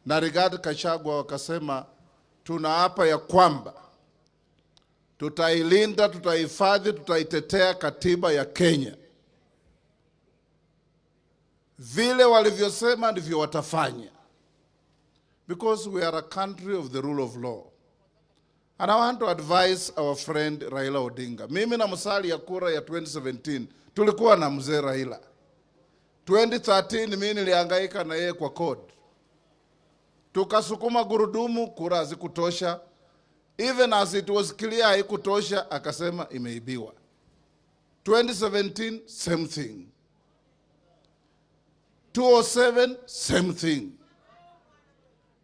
Na Rigathi Gachagua wakasema, tunaapa ya kwamba tutailinda, tutahifadhi, tutaitetea katiba ya Kenya. Vile walivyosema ndivyo watafanya, because we are a country of the rule of law. And I want to advise our friend Raila Odinga. Mimi na Musalia, kura ya 2017 tulikuwa na mzee Raila. 2013 mimi nilihangaika na yeye kwa court. Tukasukuma gurudumu, kura hazikutosha. Even as it was clear haikutosha, akasema imeibiwa. 2017, same thing. 2007, same thing.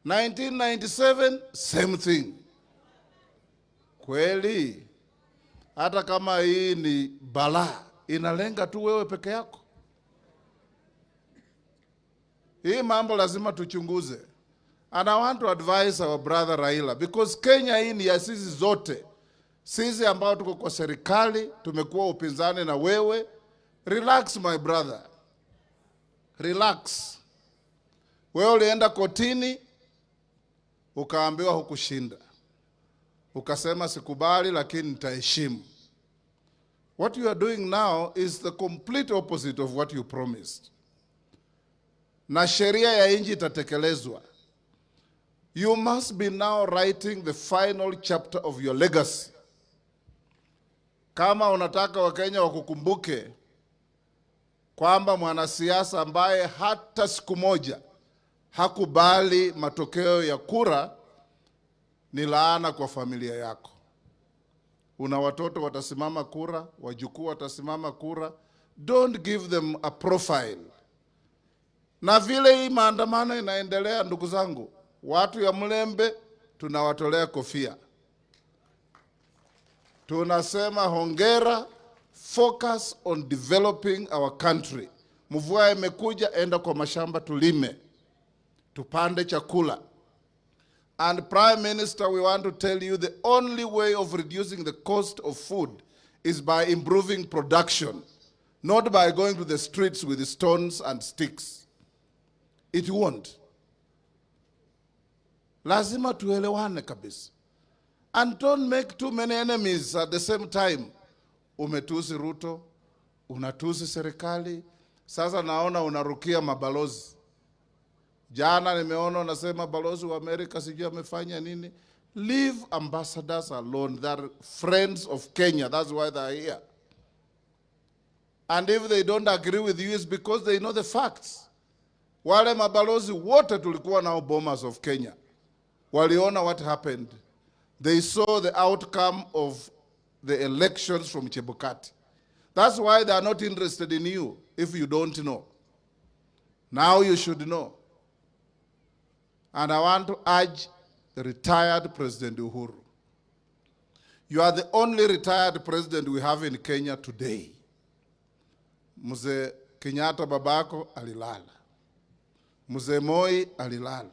1997, same thing. Kweli hata kama hii ni balaa inalenga tu wewe peke yako? Hii mambo lazima tuchunguze. And I want to advise our brother Raila, because Kenya hii ni ya sisi zote. Sisi ambao tuko kwa serikali tumekuwa upinzani na wewe. Relax, my brother, relax. Wewe ulienda kotini, ukaambiwa hukushinda, ukasema sikubali, lakini nitaheshimu. What you are doing now is the complete opposite of what you promised. Na sheria ya nchi itatekelezwa. You must be now writing the final chapter of your legacy. Kama unataka Wakenya wakukumbuke kwamba mwanasiasa ambaye hata siku moja hakubali matokeo ya kura ni laana kwa familia yako. Una watoto watasimama kura, wajukuu watasimama kura. Don't give them a profile. Na vile hii maandamano inaendelea, ndugu zangu, watu ya Mulembe tunawatolea kofia, tunasema hongera, focus on developing our country. Mvua imekuja, enda kwa mashamba tulime, tupande chakula. And Prime Minister, we want to tell you the only way of reducing the cost of food is by improving production, not by going to the streets with stones and sticks. It won't. Lazima tuelewane kabisa. And don't make too many enemies at the same time. Umetusi Ruto, unatusi serikali, sasa naona unarukia mabalozi. Jana nimeona unasema balozi wa Amerika sijui amefanya nini. Leave ambassadors alone. They are friends of Kenya. That's why they are here. And if they don't agree with you, it's because they know the facts. Wale mabalozi wote tulikuwa nao Bomas of Kenya waliona what happened. They saw the outcome of the elections from Chebukati. That's why they are not interested in you if you don't know. Now you should know. And I want to urge the retired President Uhuru. You are the only retired president we have in Kenya today. Mzee Kenyatta babako alilala. Mzee Moi alilala.